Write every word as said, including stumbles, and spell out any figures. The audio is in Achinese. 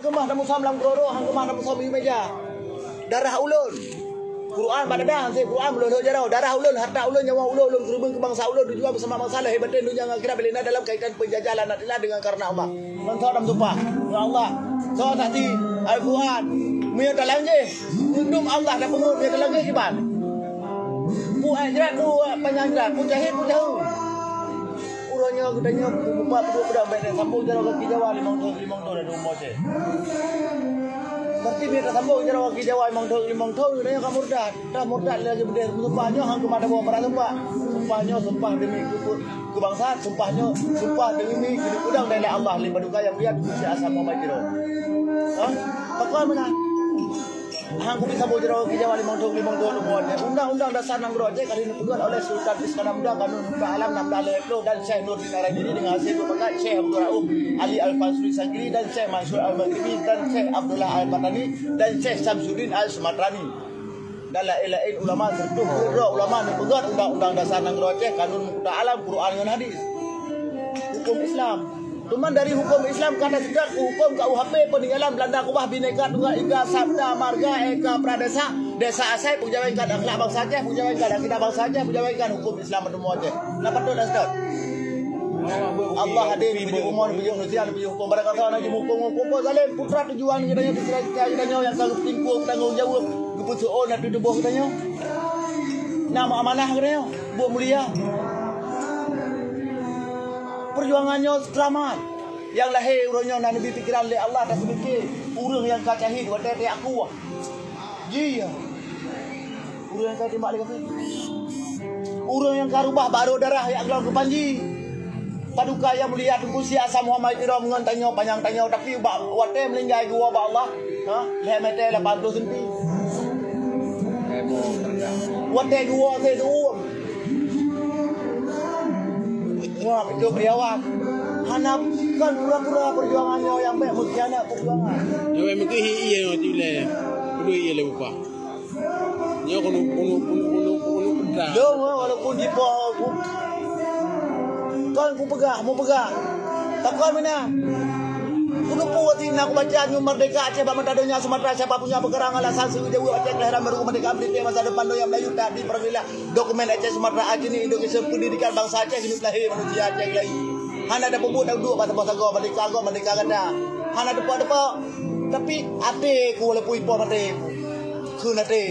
Keumah tamusam lam keudroe-droe, han keumah tamusam di meja. Darah ulôn. Quran bak dada, han se Quran meulhok jaroe. Darah ulôn, harta ulôn, nyawa ulôn, ulôn keureubeuen keu bansa ulôn, tujuan beusama bansa lahé batén donya ngon akhirat, bila na dalam kaitan penjajahan anak tila dengan karena Allah. Ngon soe tameuseumpah? Ngon Allah. Soe saksi? Al-Quran. Meunyoe talang jih, keuneuk Allah tapeungeut, meunyoe talang jih kiban. Ku ai jrat, ku panyang jrat, ku jahét, ku jauh. Uroe nyoe geutanyoe buka peuduek peudong bèk tasambong jaroe gaki Jawa limong thon, limong thon lam umoe ceh. Berarti bila tasambong jaroe gaki Jawa limong thon, limong thon geutanyoe ka murtad. Dah murtad lagi beudeh, sumpah nyoe han keumah taboh, para sumpah. Sumpah nyoe sumpah demi keu, keu bansa, sumpah nyoe sumpah demi keu peudong dari Allah lé Paduka Yang Mulia Teungku Syèh Hasan Muhammad Tiro. Ha? Pakon meunan? Han keuneuk saboh jaroe gaki Jawa limong thon, limong thon lam umoe ceh. Undang-undang Dasar Nanggroe Aceh ka lheueh neupeugöt oleh Sultan Iskandar Muda, Kanun Muka Alam enam belas lima puluh dan Syekh Nurdin Al-Rajili dengan hasil mufakat Syekh Abdul Rauf Ali Al-Fansuri Sangkili dan Syekh Mansur Al-Maghribi dan Syekh Abdullah Al-Patani dan Syekh Samsuddin Al-Sumatrani. Dan laén-laén ulama, seureutôh peuet droe ulama neupeugöt Undang-Undang Dasar Nanggroe Aceh, Kanun Muka Alam, Quran ngon hadis. Huköm Islam. Teuma dari huköm Islam ka taseutôt keu huköm K U H P, peuninggalan Beulanda keubah Bhinneka Tunggal Ika, Sabda Marga, Eka Pradesa, Desa Asai, peujawaikan akhlak bansa Aceh, peujawaikan akidah bansa Aceh, peujawaikan huköm Islam lam umoe Aceh. Na patut taseutôt? Allah adil, peujeuet umoe, peujeuet manusia, peujeuet huköm. Barangkasoe na jimuphom huköm zalim, putra tujuan geutanyoe, cita-cita geutanyoe nyang ka geupeutingkue, tanggong jaweueb, geupeuseuôn ateueh tuboh geutanyoe. Na meuamanah geutanyoe, buet mulia. Peujuangan nyoe seulamat. Nyang lahé uroe nyoe na neubi pikeran lé Allah, taseumike ureuëng nyang ka syahid watée teuak kuah. Ji ya. Ureuëng nyang ka timbak lé kafé. Ureuëng nyang ka rubah barô darah jak glong keu panji. Paduka Yang Mulia Teungku Syèh Hasan Muhammad Tiro ngon tanyoe panyang tanyoe, tapi bak watée meuninggai geuwoe bak Allah, ha, lhée meter lapan ploh senti. Watée geuwoe seuduem. Wah, beutôi karyawan. Hana, kon pura-pura peujuangan nyoe nyang bék meukhianat peujuangan. Nyoe bék meukeue ié nyoe ti ulée. Peudui ié lé upah. Nyoe keuneuk, keuneuk, keuneuk, keuneuk, keuneuk peugah. Lôn, walaupun jipoh, kon kupeugah, mupeugah. Takon meunan. Keuneuk peue ti na kubaca nyoe merdeka Aceh bak mata donya Sumatera, siapa punya peukarang alasan seujaweueb Aceh kelahiran baru merdeka, pendidikan masa depan donya Melayu tak dipergila. Dokumen Aceh, Sumatera, Aceh ni Indonesia, pendidikan bangsa Aceh, jeuneuh lahé manusia Aceh lagi. Hana ada pembuat dah duduk bak saboh sagoe, merdeka gob, merdeka gata. Hana teupok-teupok. Tapi até ku walaupun ipoh maté. Kheun até.